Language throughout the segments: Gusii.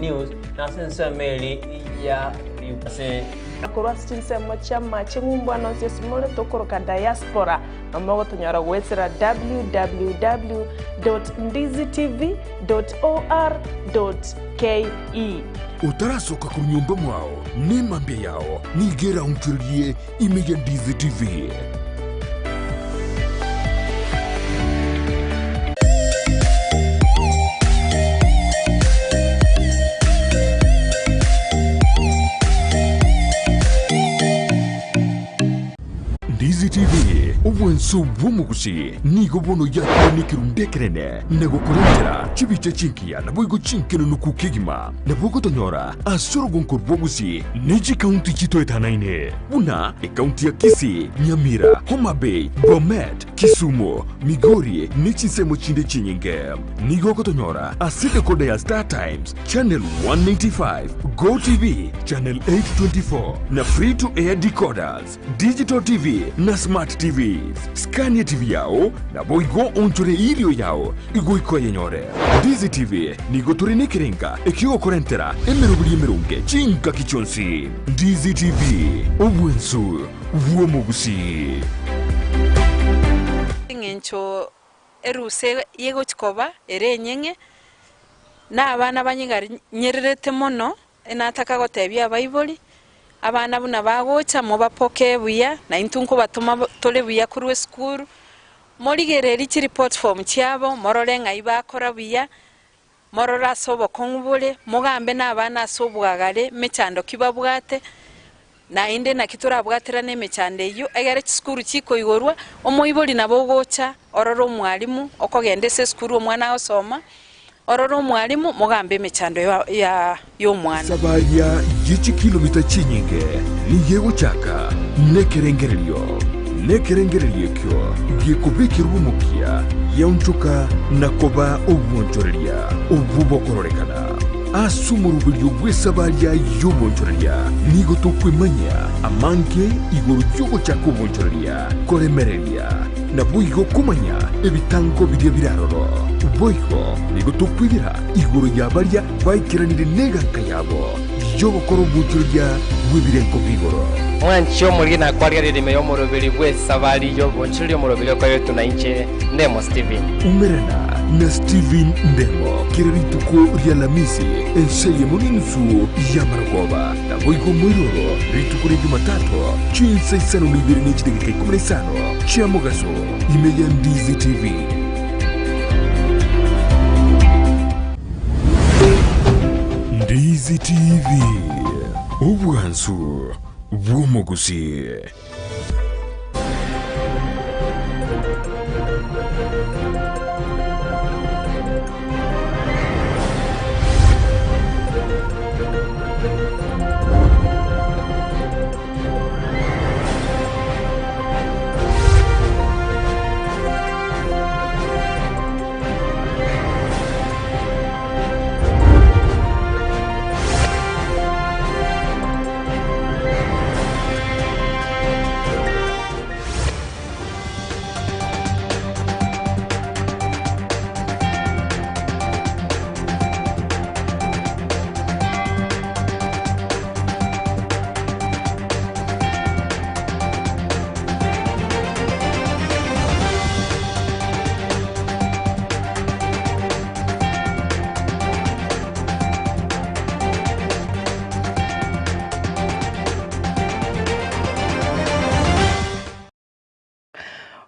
News na ase ensemo eri ya ase. Korwa ase chinsemo chi'amache ng'umbu ane onsi ase more tokoroka diaspora, na mogotonyora goetera www dot ndizitv dot or dot ke. Otarasoka korwa nyomba mwao, nemambia yao nigo eraonchorerie ime ya Ndizi TV. Ndizi TV, obwanso bw'omogusi, nigo bono yakire nekerundu ekenene na gokorentera chibicha chingiya naboigo chinkenenuku kegima. Nabo ogotonyora ase orogonko rw'obosie ne chikaunti chitoetanaine, buna ekaunti ya Kisii, Nyamira, Homa Bay, Bomet, Kisumu, Migori ne chinsemo chinde chinyinge. Nigo ogotonyora ase decoder ya Star Times, Channel 195, Go TV, Channel 824 na Free to Air decoders, Digital TV na Smart TVs. Scan TV yao naboigo onchore erio yao igoika oyenyore. Ndizi TV nigo tore nekerenga ekiogokorentera emeroberi emeronge chingaki chionsi. Ndizi TV, obwensu bw'omogusii. Eng'encho erusa yegochia koba ere enyeng'e, na abana banyegari nyererete mono, enataka gotebia abaibori, abana buna bagocha mobapokee buya, na intwe nkobatoma tore buya korwa esukuru, morigererie chireport form chiabo, morore ng'ai bakora buya, morore ase obokong'u bore, mogambe na abana ase obwagare, emechando ki babwate, Naende naki torabwaterane emechando eyio, egere chisukuru chikoigorwa, omoibori nabo ogocha orore omwalimu okogenda ase esukuru omwana agosoma, orore omwalimu mogambe emechando ya y'omwana. Sabaria ye chikilomita chinyinge nigo egochaka nekerengererio, nekerengererio ekio gekobekerwa omokia giaonchoka na koba obwonchoreria obwo bokororekana. Ase omoroberio bw'esabaria y'obonchoreria nigo tokwemanyia amange igoro y'ogochaka obonchoreria, koremereria, naboigo komanya ebitango biria bire aroro. Boigo nigo tokwegera igoro ya baria baikeranire neganka yabo y'ogokora obonchoreria bw'ebirengo bi'igoro. Mwanche omoriri nakwarigereria ime y'omoroberi bw'esabari y'obonchoreria omoroberi okoretwe nainche Ndemo Stephen. Umerana na Stephen Ndemo kera rituko ri'Alamisi ense eyemo n'enusu y'amarogoba, naboigo moiroro rituko ria Jumatatu chinsa isano na ibere ne chidakika ikomi na isano chia mogaso ime ya Ndizi TV. Ndizi TV, obwansu bw'omogusii.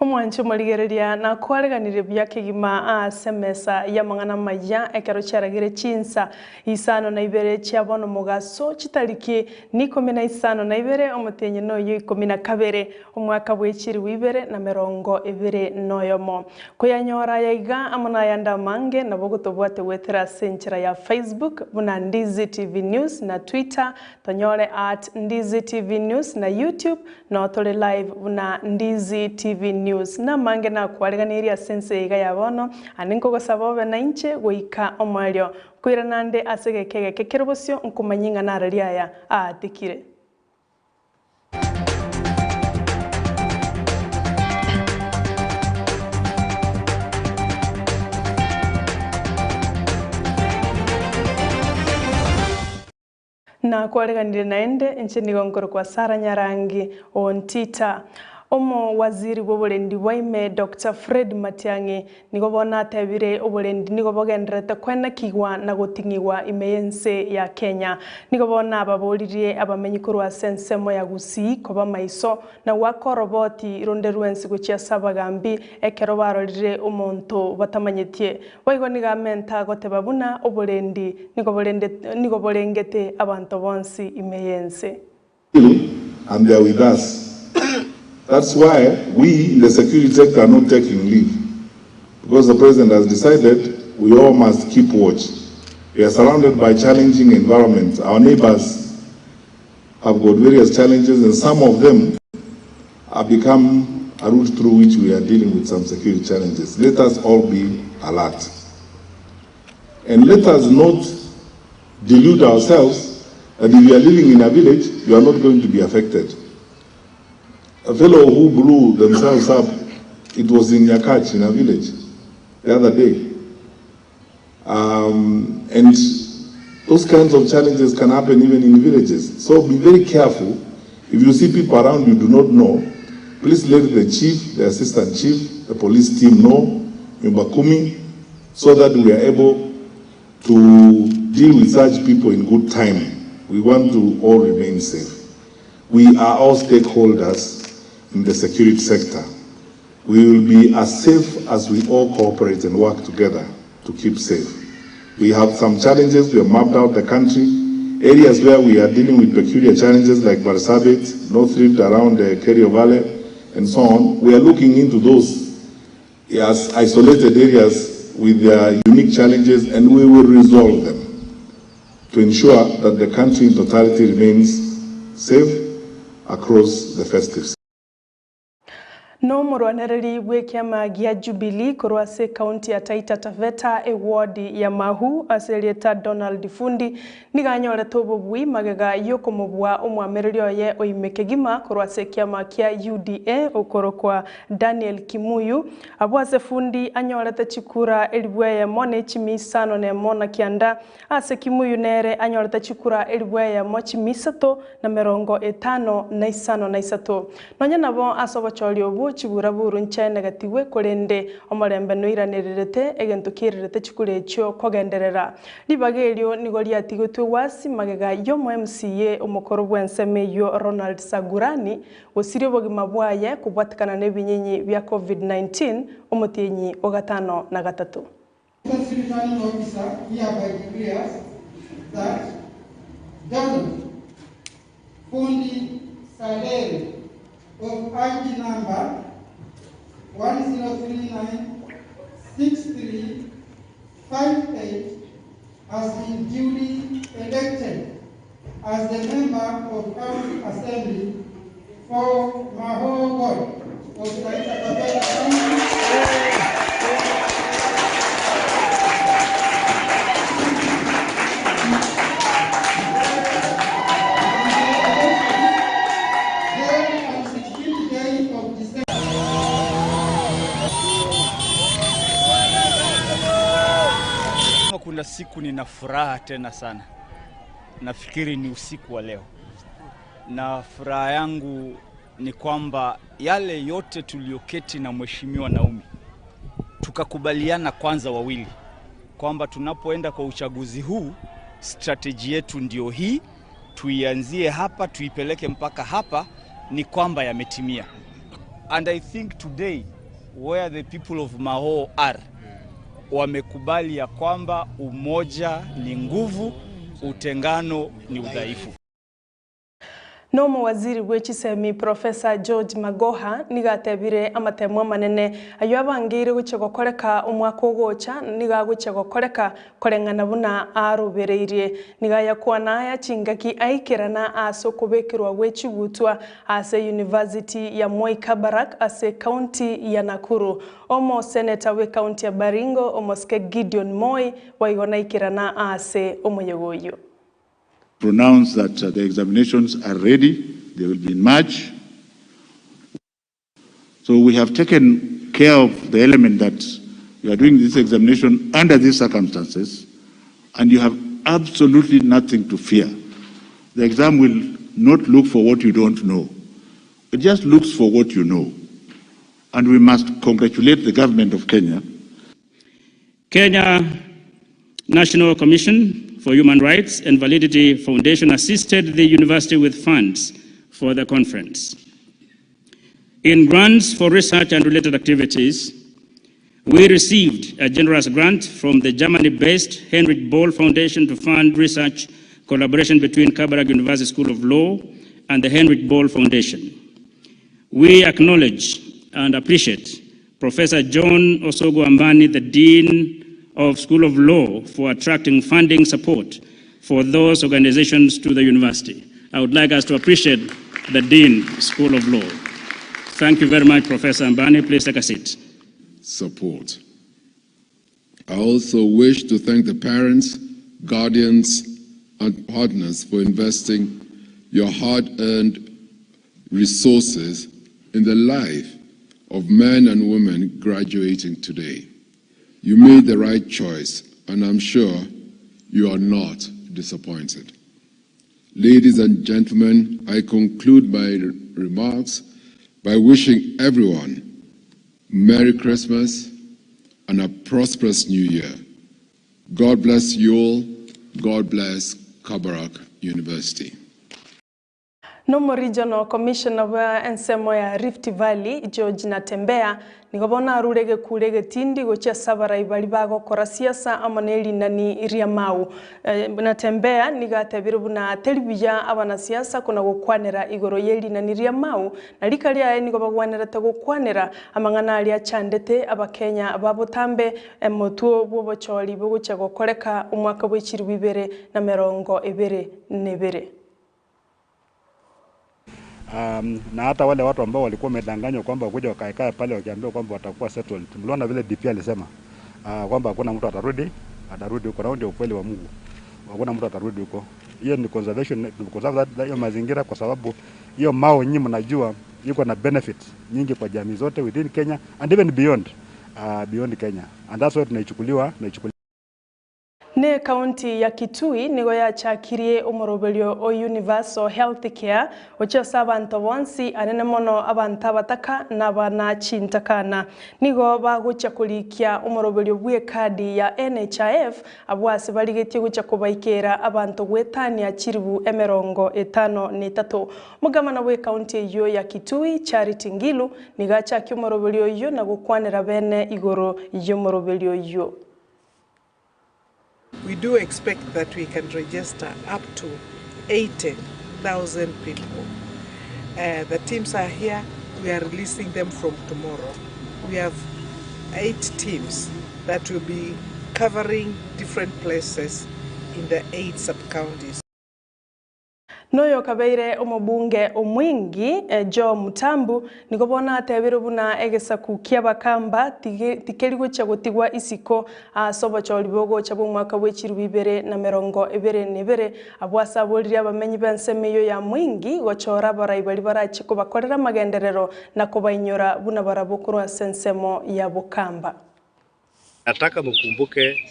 Omwanchi omorigereria nakwareganirie buya kegima ase emesa y'amang'ana amaya ekero chiaragire chinsa isano na ibere chia bono mogaso chitariki nikomi na isano na ibere omotienyi noyo ikomi na kabere omwaka bw'echiribu ibere na merongo ebere noyomo. Koyanyora aya iga amo nayande amange nabo gotobwate goetera ase enchera ya Facebook buna Ndizi TV News na Twitter tonyore at Ndizi TV News na YouTube noo tore live buna Ndizi TV News. Namange nakwareganirie ase ense eye iga ya bono, ande nkogosaba obe nainche goika omoerio. Nkoirana nde ase egeka egeke kere bosio nkomanyie ng'a nararia aya aatekire. Nakwareganire naende, inche nigo nkorokwa Sarah Nyarangi o Ntita. Omowaziri bw'oborendi bwa ime Doctor Fred Matiang'i nigo bono atebire oborendi nigo bogendererete kwenekigwa na goting'igwa ime y'ense ya Kenya. Nigo bono ababoririe abamenyi korwa ase ensemo ya Gusii koba maiso na goaka oroboti ronde rwensi gochia ase abagambi ekero barorire omonto batamanyetie. Boigo nigo amenta goteba buna oborendi nigo borende nigo borengete abanto bonsi ime y'ense. And they are with us. That's why we in the security sector are not taking leave because the president has decided we all must keep watch. We are surrounded by challenging environments. Our neighbors have got various challenges and some of them have become a route through which we are dealing with some security challenges. Let us all be alert. And let us not delude ourselves that if you are living in a village, you are not going to be affected. A fellow who blew themselves up, it was in Nyakach, in a village, the other day. Um, and those kinds of challenges can happen even in villages. So be very careful. If you see people around you do not know, please let the chief, the assistant chief, the police team know, Nyumba Kumi, so that we are able to deal with such people in good time. We want to all remain safe. We are all stakeholders in the security sector. We will be as safe as we all cooperate and work together to keep safe. We have some challenges. We have mapped out the country. Areas where we are dealing with peculiar challenges like Marsabit, North Rift around the Kerio Valley, and so on. We are looking into those as isolated areas with their unique challenges, and we will resolve them to ensure that the country in totality remains safe across the festive season. Nomorwanereri bw'ekiama gia Jubilee korwa ase ekaunti ya Taita Taveta eward ya Mahu ase erieta Donald Fundi nigo anyorete obobui magega yokomobua omwamereri oye oime kegima korwa ase ekiama kia UDA okorokwa Daniel Kimuyu. Abwo ase Fundi anyorete chikura elibu eyemo ne chimi isano nemo na kianda Ase Kimuyu nere anyorete chikura elifu eyemo chimia isato na merongo etano na isano na isato. Nonya nabo ase obochori obwo chibura-buru nchiaenegetigwe, korende omorembe noiranererete egento kiairerete chikura echio kogenderera. Ribaga erio nigo riatigetwe gwasi magega y'omo MCA omokoro bw'ensemo eyio Ronald Sagurani gosiria obogima bwaye kobwatekana nebinyinyi bia Covid-19 omotienyi o gatano na gatato. The returning officer hereby declares that Donald Fundi Saleh of ID number 10396358 has been duly elected as the member of County Assembly for Maho Ward of Taita Taveta County. Held on 16th day of December. Kuna siku nina furaha tena sana, nafikiri ni usiku wa leo, na furaha yangu ni kwamba yale yote tuliyoketi na Mheshimiwa Naomi tukakubaliana kwanza wawili kwamba tunapoenda kwa uchaguzi huu strategy yetu ndio hii, tuianzie hapa tuipeleke mpaka hapa, ni kwamba yametimia. And I think today where the people of Maho are wamekubali ya kwamba umoja ni nguvu, utengano ni udhaifu. Nomowaziri bwe chisemi Professor George Magoha nigo atebire amatemo amanene ayio abangeire gochia gokoreka omwaka ogocha nigo agochia gokoreka koreng'ana buna arobereirie. Nigo ayakwana aya chingaki aikerana ase okobekerwa gwe chigutwa ase University ya Moi Kabarak ase ecounty ya Nakuru. Omoseneta bw'ecounty ya Baringo omosike Gideon Moi boigo naikerana aase omoyega oyio. Pronounce that the examinations are ready, they will be in March. So we have taken care of the element that you are doing this examination under these circumstances and you have absolutely nothing to fear. The exam will not look for what you don't know. It just looks for what you know. And we must congratulate the government of Kenya. Kenya National Commission for Human Rights and Validity Foundation assisted the university with funds for the conference. In grants for research and related activities, we received a generous grant from the Germany-based Heinrich Böll Foundation to fund research collaboration between Kabarak University School of Law and the Heinrich Böll Foundation. We acknowledge and appreciate Professor John Osogo Ambani, the Dean of School of Law, for attracting funding support for those organizations to the university. I would like us to appreciate the Dean, School of Law. Thank you very much, Professor Ambani. Please take a seat. Support. I also wish to thank the parents, guardians, and partners for investing your hard-earned resources in the life of men and women graduating today. You made the right choice, and I'm sure you are not disappointed. Ladies and gentlemen, I conclude my remarks by wishing everyone Merry Christmas and a prosperous New Year. God bless you all. God bless Kabarak University. Nomo Regional Commissioner bwa ensemo ya Rift Valley George Natembea nigo bono arure gekure getindi gochia sabarai bari bagokora siasa amo na erinani ria mau. Natembea nigo atebire buna teri buya abanasiasa kona gokwanera igoro ya erinani ria mau na rika riaye nigo bagwanerete gokwanera amang'ana aria achandete abakenya babotambe emotuo bwa obochori bogochia gokoreka omwaka bwa echiribu ibere na merongo ibere na ibere. Na hata wale watu ambao walikuwa wamedanganywa kwamba kuja wakaekaa pale wakiambiwa kwamba watakuwa settled. Mliona vile DP alisema kwamba hakuna mtu atarudi huko, na ndio ukweli wa Mungu. Hakuna mtu atarudi huko. Hiyo ni conservation, ni conserve hiyo mazingira kwa sababu hiyo Mau nyinyi mnajua iko na benefit nyingi kwa jamii zote within Kenya and even beyond Kenya. And that's why tunaichukuliwa. Ne kaunti ya Kitui nigo yachakirie omoroberio o Universal Health Care ochiosa abanto bonsi anene mono abanto abataka na abana chintakana nigo bagochia korikia omoroberio bwa ekadi ya NHIF abwo ase barigetie gochia kobaikera abanto gwetania chiribu emerongo etano na etato. Omogavana bwa ekaunti eywo ya Kitui Charity Ngilu nigo achakia omoroberio oywo na gokwanera bene igoro ya omoroberio oywo. We do expect that we can register up to 80,000 people. The teams are here. We are releasing them from tomorrow. We have 8 teams that will be covering different places in the 8 sub-counties. Noyo kabeire omobunge omwingi Joe Mutambu nigo bono atebire buna egesaku kia bakamba tikeri gochia gotigwa isiko ase obochori bogocha bwa omwaka bwa echiribu ibere na merongo ibere na ibere abwo ase aborire abamenyi ba ensemo eyo ya mwingi gochora abarai bari barachi kobakorera amagenderero na kobainyora buna barabwo korwa ase ensemo ya bokamba. Nataka mkumbuke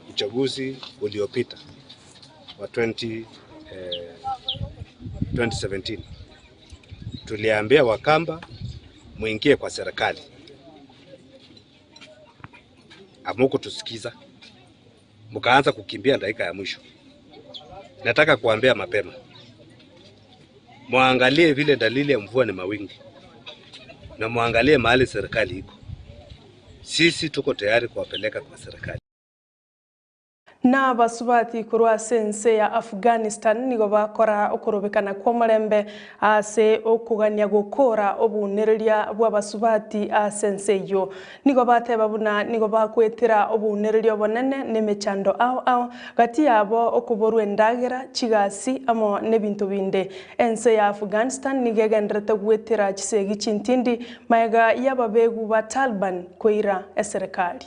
uchaguzi uliopita wa 2017 tuliambia Wakamba muingie kwa serikali, hamukutusikiza, mkaanza kukimbia dakika ya mwisho. Nataka kuambia mapema, muangalie vile dalili ya mvua ni mawingu, na muangalie mahali serikali iko. Sisi tuko tayari kuwapeleka kwa serikali. Na basubati korwa ase ense ya Afghanistan nigo bakora okorobekana kwa omorembe ase okogania gokora obunereria bwa basubati ase ense eywo nigo bateba buna nigo bakwetera obunereria obonene na emechando ao ao gati yabo okoborwa endagera chigasi amo na ebinto binde. Ense ya Afghanistan nigo egenderete gwetera chisegi chintindi maega y'ababegu ba Taliban koira eserikali.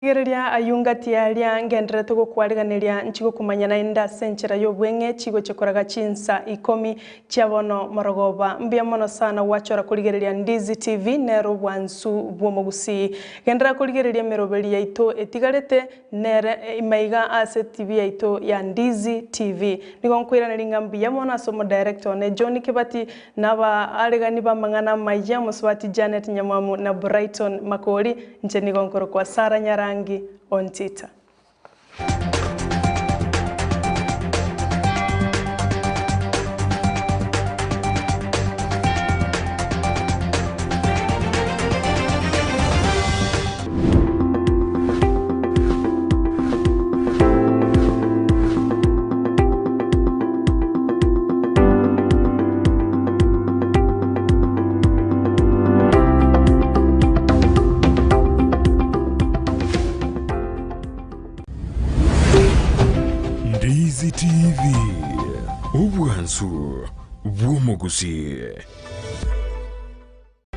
Gereria ayungati aria ngenderete gokwariganeria nchigokumanya naende ase enchera ya obweng'e chigochia koraga chinsa ikomi chia bono morogoba. Mbuya mono sana gwachora korigereria Ndizi TV nere obwansu bw'omogusii. Genderera korigereria emeroberi yaito etigarete nere imaiga ase TV yaito ya Ndizi TV. Nigo nkoiraneria ng'a mbuya mono ase omodirector one John Kibati na abaaregani b'amang'ana amaya Mosubati Janet Nyamwamu na Brighton Makori. Inche nigo nkorokwa Sarah Nyarangi Ontita. Ndizi TV, obwansu bw'omogusii.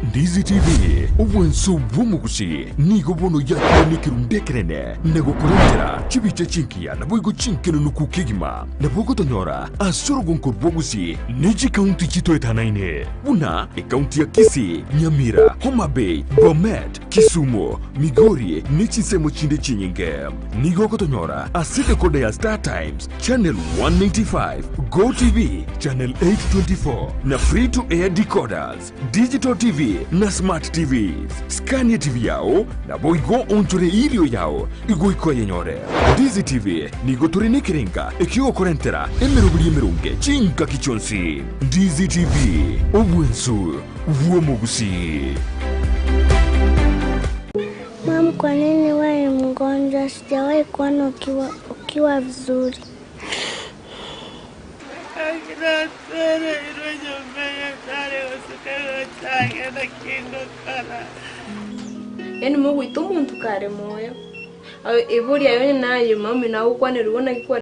Ndizi TV, obwansu bw'omogusii nigo bono yakire nekerundu ekenene na gokorentera chibicha chingiya naboigo chinkenenuku kegima. Nabo ogotonyora ase orogonko rwa Gusii ne chikaunti chitoetanaine buna ekaunti ya Kisii, Nyamira, Homa Bay, Bomet, Kisumu, Migori ne chinsemo chinde chinyinge. Nigo ogotonyora ase decoder ya Star Times, Channel 195, Go TV, Channel 824 na Free to Air decoders, Digital TV na Smart TVs. Scan TV yao naboigo onchore irio yao igoika oyenyore. Ndizi TV nigo tore nekerenga ekiogokorentera emeroberi emeronge chingaki chionsi. Ndizi TV, obwensu bw'omogusii. Mam, kwa nini wewe ni mgonjwa? Sijawahi kuona ukiwa, ukiwa vizuri. Yani muguita omonto kare moyo iburia yonye naye mami nagokwanera igo naki.